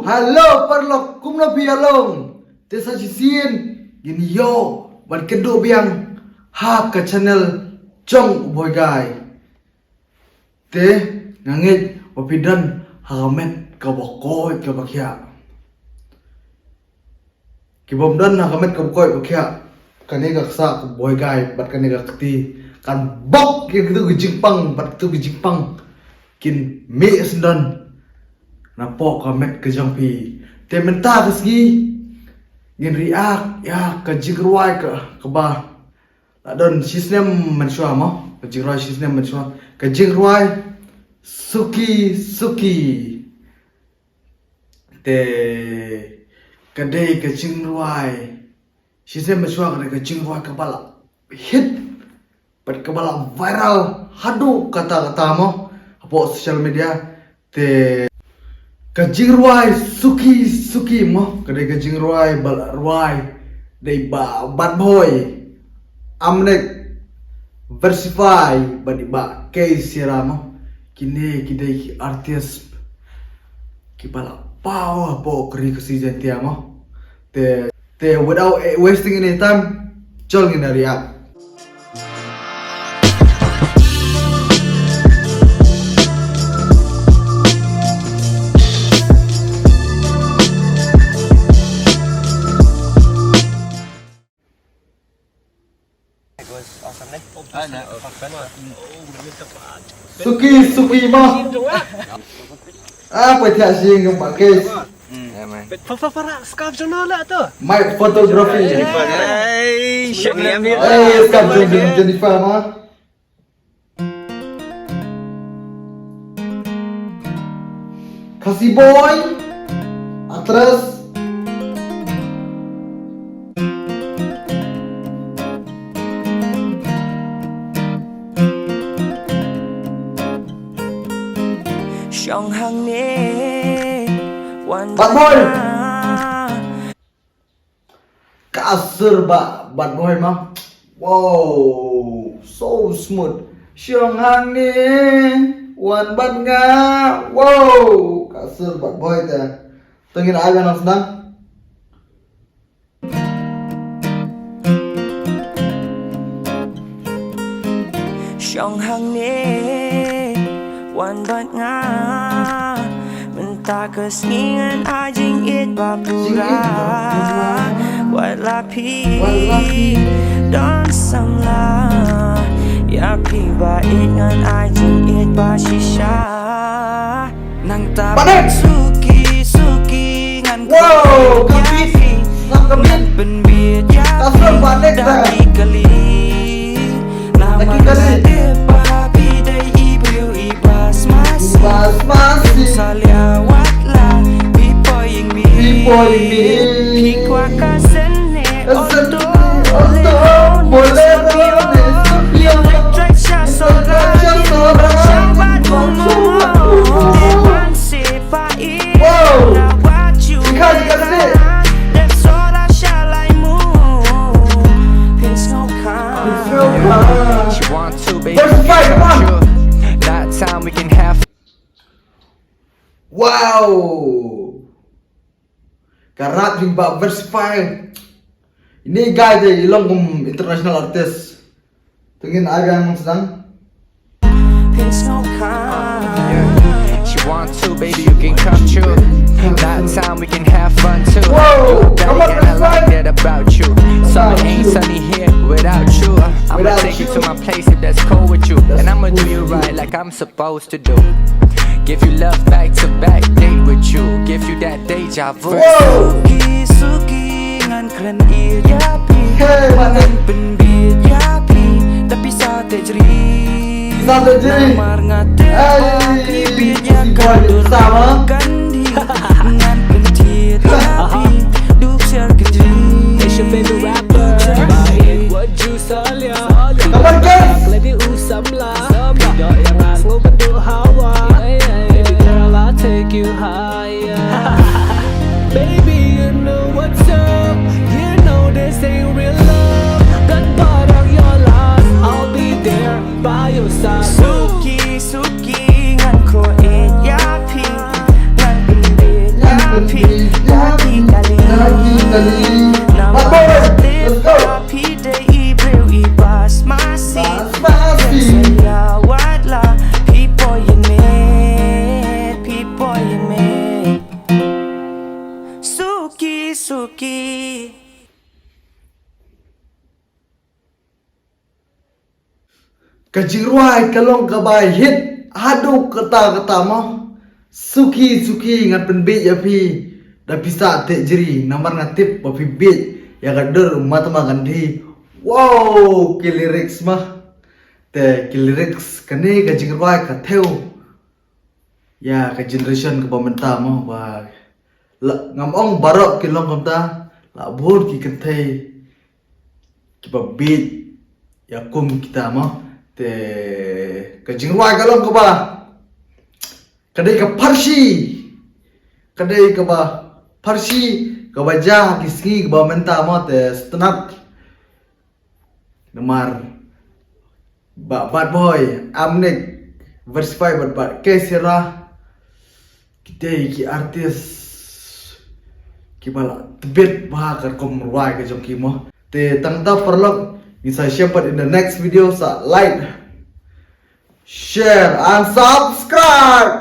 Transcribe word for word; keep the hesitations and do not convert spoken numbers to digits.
Hello paralok, kumno phi ïa long? Te sa shisien ngin ïoh ban kynduh biang ha ka channel jong u Bhoigai. Te nga ngeit ba phi don ha ka met kaba koit kaba khiah. Ki bym don ha ka met kaba koit kaba khiah, kane ka ksah ka Bhoigai bad kane ka kti kan bok ïa kito ki jingpang bad kito ki jingpang kin mih syndon napoh ka met ka jong phi. Te mynta ka sngi ngin react ïa ka jingrwai ka, kaba la don shisnem mynshuwa mo, ka jingrwai shisnem mynshuwa, ka jingrwai Suki Suki. Te ka dei ka jingrwai shisnem mynshuwa, ka dei ka jingrwai kaba la hit bad kaba la viral haduh katta katta mo hapoh social media. Te ka jingrwai Suki Suki mo, ka dei ka jingrwai ba la rwai da i Bah Batbhoi, Amnek Versify bad i Bah K Sierra mo. Kine ki dei ki artist kiba la paw hapoh ka ri ka season te mo. Te, te without wasting any time, jong ngin react. It was awesome, eh? Suki, Suki mo. Ah, pwai thiah sing yung package. Yeah, man. Fa fa fa scarf jong no la to. My photography. Hey, Shamim. Hey, scarf jong Jennifer mo. Khasi Boy, actress. Shong hangne wan Batbhoi. Ka sur Bah Batbhoi mo. Wow, so smooth. Shong hangne wan bad nga. Wow, ka sur Batbhoi te. To ngin ai biang sdang. Shong hangne wan bad nga. Mynta ka sngi ngan ai jingïeit ba pura. Wat la phi don samla, ïa phi ba ïeit ngan ai jingïeit ba shisha. Nangta Bah Nek. Suki suki ngan. Wow, ka beat. Ngan pynbit ïa phi da ki kali. Namar nga tip ba phi dei i briew iba sma sih. Salia wat la phi poi ïing mih. Phi kwah ka sene auto. Bolero ne Scorpio. Electric sha sora. Sha bad mo mo. Te ban sih. Wow! Because you can sing. She want to, baby, come on. That time we can have. Wow! Ka rap jong Bah Versify. Ine i guy te i long kum international artist. To ngin ai biang sdang. She want to, baby, you can come true. That time we can have fun too. Whoa, come on, and I like that about you. Summer ain't sunny here without you. I'ma take you to my place if that's cool with you. And I'ma do you right like I'm supposed to do. Give you love back to back, date with you. Give you that deja vu. Suki suki ngan kren ïa phi. Ngan pynbit ïa phi da pisa te jri. Namar nga tip ba phi bit ïa ka dur ka kandi. Ngan pyntip ïa phi duk sher kynjri. It's your favorite rapper. What you Salia. Come on, guys. Lady u samla. Samla. Phi dok ïa nga sngewbha duk hawa. Baby girl, I'll take you higher. Baby, you know what's up. You know this ain't real love. Don't bother your life. I'll be there by your side. Suki suki ngan kren ïa phi. Ngan pynbit Ka jingrwai ka long kaba hit haduh katta katta mo. Suki suki ngan pynbieit ïa phi da pisa te jri namar nga tip ba phi bieit ïa ka dur Mahatma Gandhi. Wow, ki lyrics mo. Te ki lyrics kane ka jingrwai ka thew ïa ka generation kaba mynta mo ba la ngam ong baroh ki long kumta, la bun ki kynthei kiba bieit ïa kum kita mo. Te ka jingrwai ka long kaba ka dei ka pharshi, ka dei kaba pharshi kaba jia ki sngi kaba mynta mo. Te sngewtynnat namar ba Bad Boy, Amnik, Versify bad bad K Sierra, kita ki artist kiba la tbit bha ka rukom rwai ka jong ki mo. Te tang ta paralok, ngin sa ïashem pat in the next video. Sa like, share and subscribe.